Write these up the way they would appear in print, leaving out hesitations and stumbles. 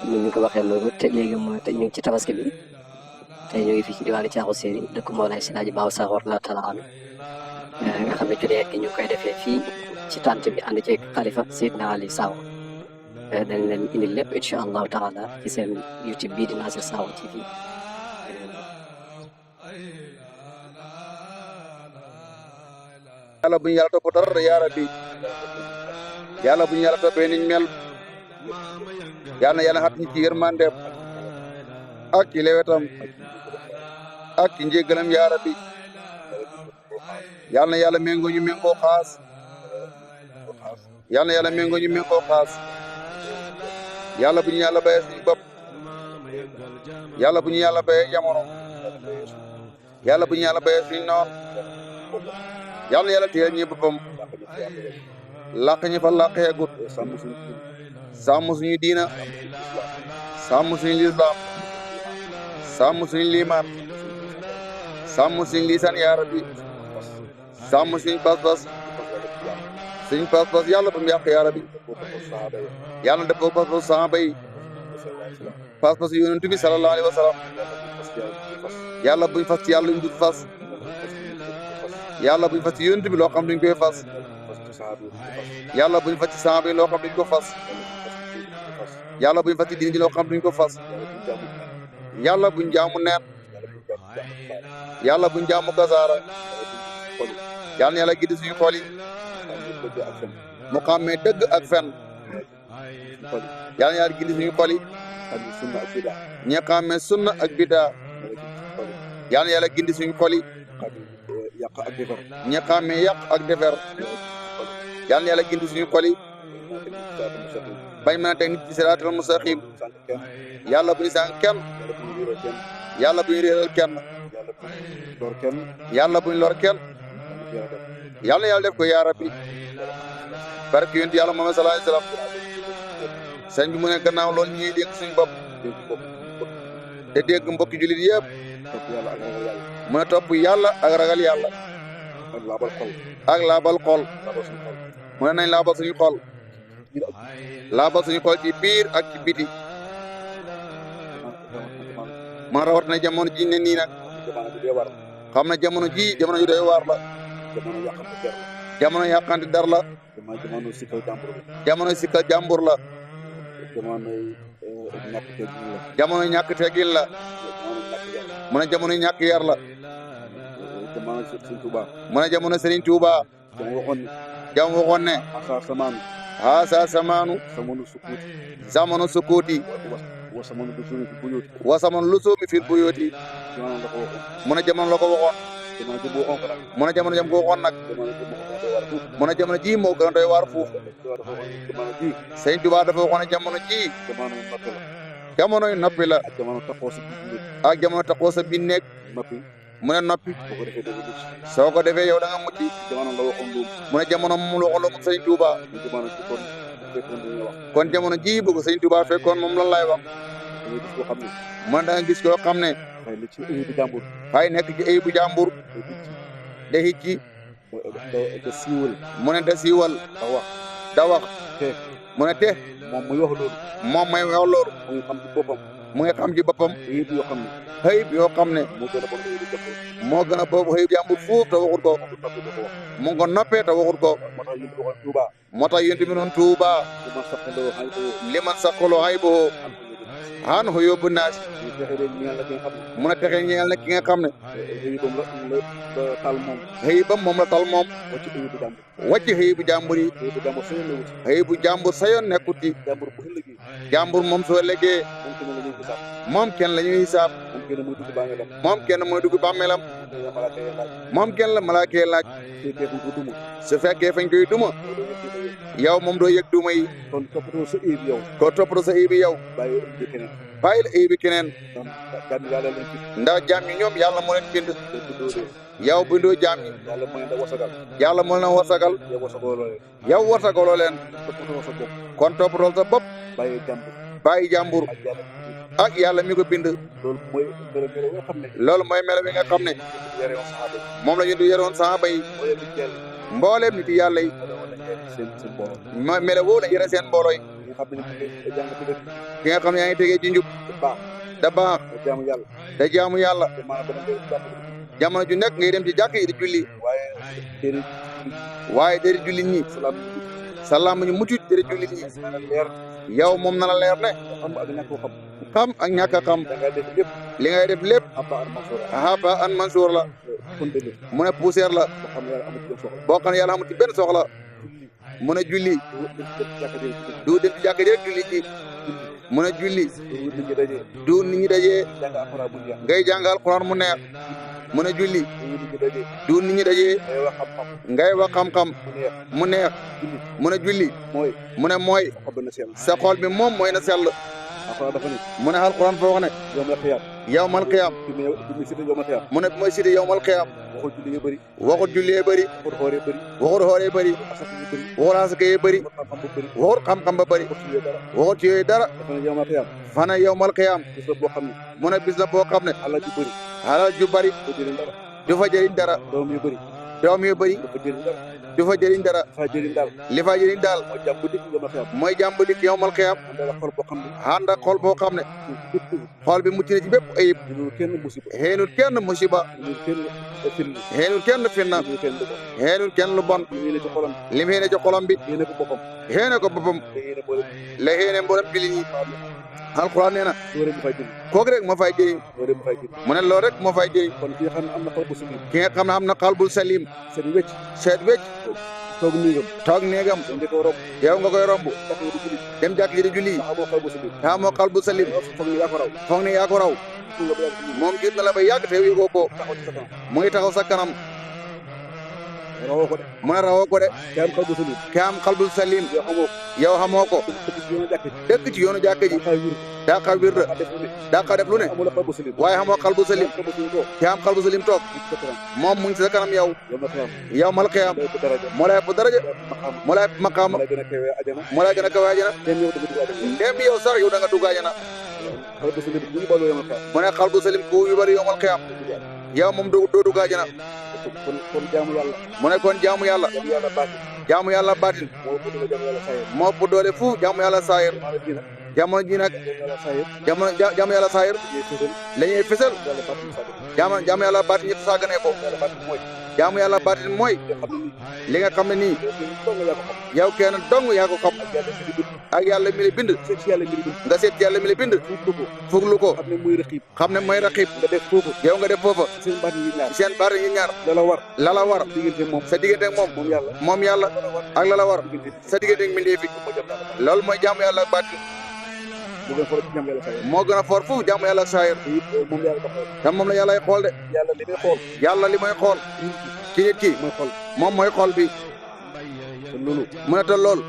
ni ñu ko waxee loolu te léegi mooy te ñu ngi ci tabaski bi tey ñu ngi fii ci diwaanu Caaxu Séeri dëkk Mawlaay Si Laaji Baaw Sakho radiyallaahu taala anhu nga xam ne julee gi ñu koy defee fii ci tant bi ànd ci xalifa Seydina Ali Sakho dañ leen indi lépp incha allahu taala ci seen YouTube bii di Nasir Sakho TV. yàlla bu ñu yàlla topp dara yaa rabbi yàlla bu ñu yàlla toppee niñ mel yàlla na yàlla xat ñu ci yërmandeem ak ci lewetam ak ci njéggalam yaa rabbi yàlla na yàlla méngoo ñu méngoo xaas yàlla na yàlla méngoo ñu méngoo xaas yàlla bu ñu yàlla bayee suñu bopp yàlla bu ñu yàlla bayee jamono yàlla bu ñu yàlla bayee suñu noon yàlla na yàlla téye ñi boppam làq ñi fa làq yeegut sàmm suñu diina sàmm suñu lislaam sàmm suñu liimaan sàmm suñu liisaan yaa rabbi sàmm suñu pas-pas yàlla bu mu yàq yaa rabbi yàlla dëppoo pas-pas saxaaba yi pas-pas yonent bi sallallahu alayhi wa sallam yàlla buñ fas ci yàlla luñ dul fas yàlla buñ fas ci yonent bi loo xam duñ koy fas yàlla buñ fas ci saxaaba yi loo xam duñ ko fas yàlla buñ fas ci diine ji loo xam duñ ko fas yàlla buñ jaamu neen yàlla buñ jaamu kasaara yàlla na yàlla gindi suñu xol yi mu xàmmee dëgg ak fen yàlla na yàlla gindi suñu xol yi ñi xàmmee sunna ak bidaa yàlla na yàlla gindi suñu xol yi ñi xàmmee yàq ak defar yàlla na yàlla gindi suñu xol yi bañ mën a teg nit ci siraatal mustaqim yàlla bu ñu sànq kenn yàlla bu ñu réeral kenn yàlla bu ñu lor kenn yàlla na yàlla def ko yaa rabbi barke yonent yàlla Muhammad sallallahu alayhi wa sallam sëñ bi mu ne gannaaw loolu ñuy dégg suñu bopp te dégg mbokki jullit yëpp mu ne topp yàlla ak ragal yàlla ak laabal xol mu ne nañ laabal suñu xol laabal suñu xol ci biir ak ci biti man rawat na jamono ji ne nii nag xam na jamono ji jamono ju doy waar la jamono yàqante dar la jamono sikkal jàmbur la jamono ñàkk teggin la mu ne jamono ñàkk yar la mu ne jamono Serigne Touba jam waxoon ne haasa samaanu zamanu sukuuti wa zamanu lusuumi fil buyuuti mu ne jamono la ko waxoon mu ne jamono jam ko waxoon nag mu ne jamono ji moo gën a doy waar fuuf Serigne Touba dafa waxoon ne jamono ji jamono yu noppi la ak jamono taxoo sa biir nekk mu ne noppi soo ko defee yow da nga mucc mu ne jamono moom la waxoon moom Serigne Touba kon jamono ji bëgg Serigne Touba fekkoon moom lan lay wax mu ne da nga gis koo xam ne fay nekk ci ayibu jàmbur da hicci mu ne da siiwal da wax mu ne te moom may wax loolu mu ngi xam ci boppam xëyib yoo xam ne moo gën a boobu xëyib jàmbur fuuf te waxut ko mu ngi ko noppee te waxut ko moo tax yéen tamit noonu Tuuba li man saqaloo xay boo xaan xo yóbbu naas mu ne texe ñeel na ki nga xam ne xëyibam moom la tal moom wàcc xëyibu jàmbur yi xëyibu jàmbur sa yoon nekkut ci jàmbur moom soo léggee moom kenn la ñuy xisaab moom kenn mooy dugg bàmmeelam moom kenn la malaaka laaj su fekkee fañ koy duma yow moom doo yëg duma yi ko toppatoo sa ibi yow bàyyil ibi keneen ndax jaam ñi ñoom yàlla moo leen bind yow bindoo jaam ñi yàlla moo leen wasagal yow wasagaloo leen kon toppatoo sa bopp bàyyi jàmbur ak yàlla mi ko bind loolu mooy melo bi nga xam ne moom la ñu di yaroon saxaaba yi mbooleem nit yàlla yi melo woo la yore seen mbooloo yi xam ne jàng tëgg ki nga xam ne yaa ngi tegee ci njub da baax da jaamu yàlla jamono ju nekk ngay dem ci jàkk yi di julli waaye deri julli ñi salaam ñu muccut deri julli ñi yow moom na la leer ne xam ak ñàkk a xam li ngay def lépp haba an mansour la mu ne poussière la boo xam ne yàlla amul ci benn soxla mu ne julli du dem ci jàkk rek julli ji mu ne julli du nit ñi dajee ngay jàng alxuraan mu neex mu ne julli du nit ñi dajee ngay wax xam-xam mu neex mu ne julli mu ne mooy sa xol bi moom mooy na sell mu ne alxuraan foo wax ne yawmal qiyaam mu ne mooy cité yawmal qiyaam waxut julli yee bëri waxut xoor yee bëri waxut asaka yee bëri waxut xam-xam ba bëri waxut ci yooyu dara fana yawmal qiyaam mu ne bis la boo xam ne alal ju bëri du fa jëriñ dara doom yu bëri du fa jëriñ dara li fa jëriñ daal mooy jàmm bu dikk yawmal qiyaam ànd ak xol boo xam ne xol bi mucc na ci bépp ayib xeenul kenn musiba xeenul kenn finna xeenul kenn lu bon lim xeene ci xolam bi xeene ko boppam la xeene mboolem jullit ñi alxuraan nee na kooku rek moo fay jëriñ mu ne loolu rek moo fay jëriñ ki nga xam ne am na xalbul salim seet wecc toog néegam yow nga koy romb dem jàkk ji di julli ta moo xalbul salim foog ne yaa ko raw moom jiit na la ba yàgg te yëgoo ko mu ngi taxaw sa kanam mu ne rawoo ko de ki am xalbul salim yow xamoo ko dëkk ci yoonu jàkk ji daa xa wir daa xa def lu ne waaye xamoo xalbul salim ki am xalbul salim toog moom mu ngi sa kanam yow mal xiyaam moo lay ëpp daraja moo lay ëpp maqaama moo lay gën a kawe ajana ndem yow sax yow da nga dugg ajana mu ne xalbul salim ku yu bari yow mal xiyaam yow moom doo dugg ajana kon jaamu yàlla mu ne kon jaamu yàlla baatin moo ëpp doole fu jaamu yàlla saayir jamono ji nag jaamu yàlla saayir la ñuy fësal jaamu yàlla baatin ñëpp saaganee ko jaamu yàlla baatin mooy li nga xam ne nii yow kenn dong yaa ko xam ak yàlla mi la bind nga seet yàlla mi la bind fuglu ko xam ne mooy raqib yow nga def foofa seen baatin yi ñaar la la war sa diggante ak moom yàlla ak la la war sa diggante ak mbindee fi loolu mooy jaamu yàlla baatin moo gën a for foofu jaamu yàlla saayir te moom la yàlla xool de yàlla li mooy xool ci nit ki moom mooy xool bi mu ne te lool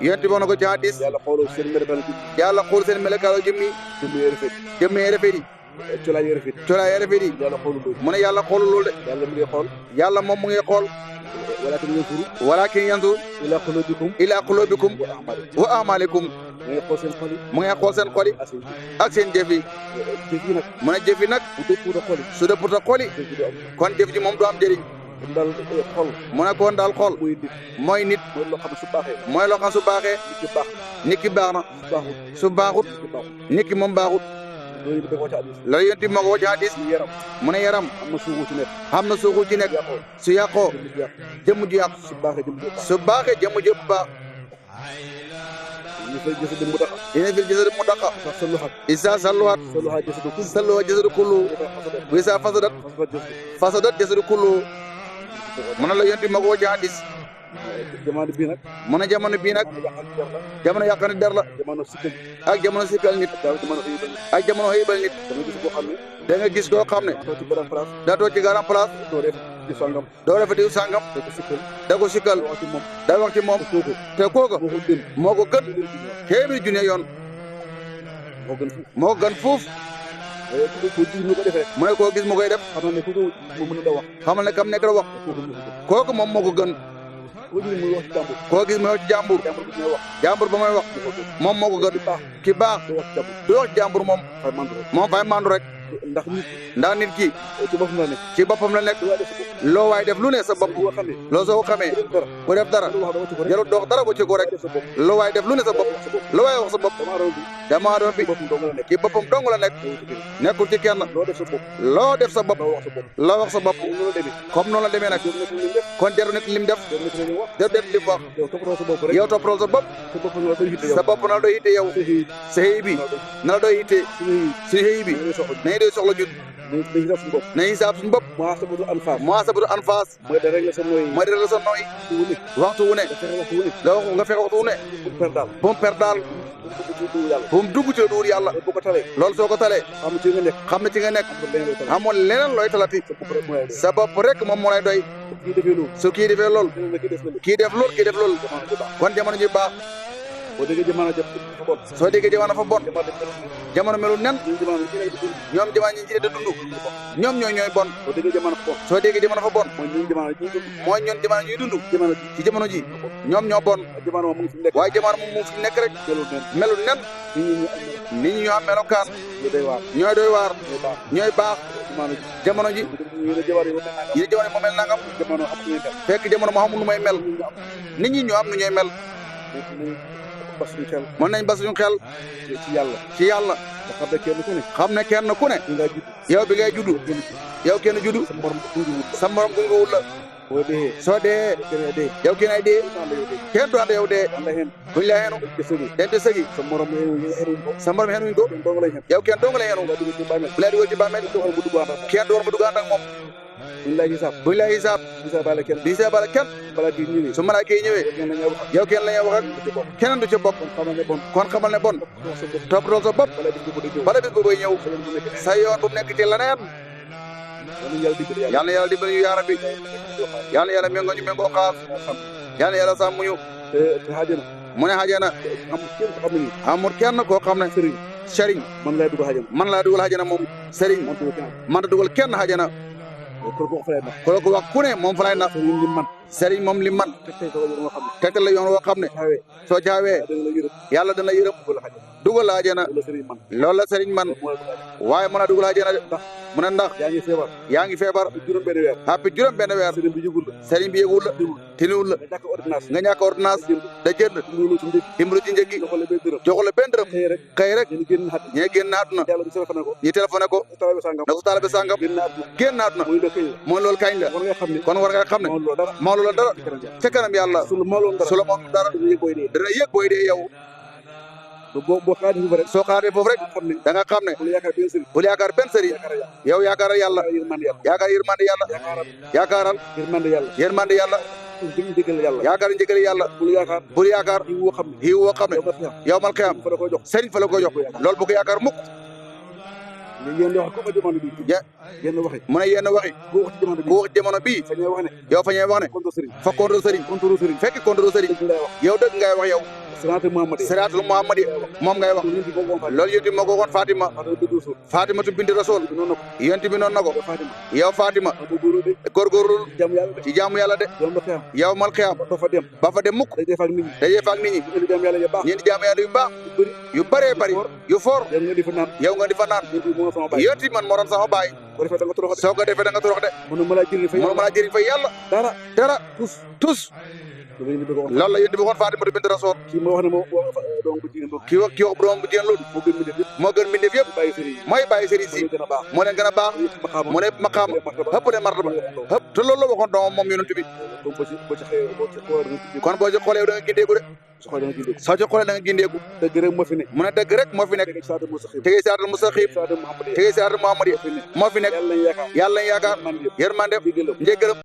yonent bi wax na ko ci hadis yàlla xool seen melakaalo jëmmi rafet yi colaay rafet yi mu ne yàlla xoolu loolu de yàlla moom mu ngi xool walakin yanzur ila qulubikum wa a'malikum mu ngi xool seen xol yi ak seen jëf yi mu ne jëf yi nag su dëpput ak xol yi kon jëf ji moom du am njëriñ mu ne kon daal xol mooy nit mooy loo xam su baaxee nit ki baax na su baaxut nit ki moom baaxut loolu yonent bi moo ko wax ci hadis mu ne yaram xam na suuxu ci nekk su yàqoo jëmm ji yàqu su baaxee jëmm ji baax dina fil jasadi mudaqa isa salluhat jasadu kullu wa isa fasadat jasadu kullu mu ne la yonent bi moo ko wax ci hadis mu ne jamono bii nag jamono yàqani der la ak jamono sikkal nit ak jamono xëybal nit da nga gis koo xam ne daa toog ci garam place doo defa diw sàngam da ko sikkal da wax ci moom te kooka moo ko gën téeméeri junne yoon moo ko gën fuuf mu ne koo gis mu koy def xamal ne kam nekk da wax kooku moom moo ko gën koo gis muy wax ci jàmbur ba may wax moom moo ko gën ki baax du wax ci jàmbur moom fay mandu rek ndax nit ki ci boppam la nekk ci boppam la nekk loo waay def lu ne sa bopp loo soo ko xamee ku def dara jarul dox dara ba ci ko rek loo waay def lu ne sa bopp loo waay wax sa bopp dama doon bi ci boppam dong la nekk nekkul ci kenn loo def sa bopp loo wax sa bopp comme noonu la demee nag kon jaru nit lim def def lim wax yow toppatoo sa bopp sa bopp na la doy yitte yow sa xëy bi na la doy yitte suñu xëy bi nañu doy soxla ñun nañu hisaab suñu bopp muhasabatu anfas mooy di régler sa nooy waxtu wu ne nga fexe waxtu wu ne bu mu per daal bu mu dugg ci duur yàlla loolu soo ko talee xam ne ci nga nekk amoon leneen looy talati sa bopp rek moom moo lay doy su kii defee lool kii def lool kon jamono ji baax boo déggee jamono fa bon soo déggee jamono fa bon jamono melul nen ñoom jamono ñi ci de dund ñoom ñooy bon boo déggee jamono fa bon soo déggee jamono fa bon mooy ñun jamono ñuy dund ci jamono ji ñoom ñoo bon jamono moom mu ngi fi nekk waaye jamono moom mu ngi fi nekk rek melul nen nit ñi ñoo am melokaan ñooy doy waar ñooy baax jamono ji yi ne jamono moo mel nangam fekk jamono moo xamul nu may mel nit ñi ñoo am nu ñooy mel mën nañ bas suñu xel ci yàlla xam ne kenn ku ne yow bi ngay juddu yow kenn juddu sa morom gunge wul la soo dee yow kenn ay dee kenn du ànd yow dee buñ la xeenu den te sëgi sa morom xenuñ ko yow kenn dong la xeenu bu lay dugal ci bàmmeel kenn du war mu dugg ànd ak moom buñ lay xisaab di seebale kenn su malaaka yi ñëwee yow kenn la ñuy wax ak keneen du ca bopp kon xamal ne bon toppatoo sa bopp bala bis boobu ñëw sa yoon bu mu nekk ci leneen yal na yàlla dimbali ñu yaa rabbi yal na yàlla méngoo ñu méngoo xaas yal na yàlla sàmm ñu mu ne xajana amul kenn koo xam ne sëriñ man laa dugal xajana moom sëriñ man ta dugal kenn xajana ko ko wax ku ne moom fa lay nax sëriñ moom li man tegtal la yoon woo xam ne soo jaawee yàlla dana yërëm dugal la àjjana loolu la sëriñ man waaye mën a dugal àjjana de mu ne ndax yaa ngi feebar xappi juróom benn weer sëriñ bi yëgul la tiniwul la nga ñàkk ordonnance da jënd dimbalu ci njëkki joxu la benn dërëm xëy rek ñee génn àdduna ñi téléphoné ko na ko taalibe sàngam génn àdduna mooy loolu kañ la kon war nga xam ne moo loolu dara ca kanam yàlla su la moom dara dana yëg booy dee yow soo xaaree foofu rek da nga xam ne bul yaakaar benn sëriñ yow yaakaaral yàlla yaakaar yërmande yàlla yaakaaral yërmande yàlla yaakaar njëgal yàlla bul yaakaar xiiw woo xam ne yow mal xiyam sëriñ fa la ko jox loolu bu ko yaakaar mukk mu ne yenn waxi ku wax jamono bii yow fa ñuy wax ne fa contre sëriñ fekk contre sëriñ yow dëgg ngay wax yow siraatul muhammadi moom ngay wax loolu yonent bi moo ko waxoon Fatima tu binti Rasul yonent bi noonu na ko yow Fatima góorgóorlu ci jaamu yàlla de yow mal xiyam ba fa dem mukk dajee faak nit ñi ñeen di jaamu yàlla yu baax yu bëree bëri yu fort yow nga di fa naan yonent bi man moo doon sama baay soo ko defee da nga torox de mënu ma laa jëriñ fa yàlla dara tus loolu la yéen di waxoon Fatima bint Rasul kii wax doom bu jigéen loolu moo gën mbindeef yëpp mooy bàyyi sëriñ si moo leen gën a baax moo leen maqaam ëpp leen martaba ëpp te loolu la waxoon doomam moom yonent bi kon boo ci xoolee da nga gindeeku de soo ci xoolee da nga gindeeku mu ne dëgg rek moo fi nekk tegee siraatal mustaqiim tegee siraatal Muhammad moo fi nekk yàlla lañ yaakaar yërmande njëggalam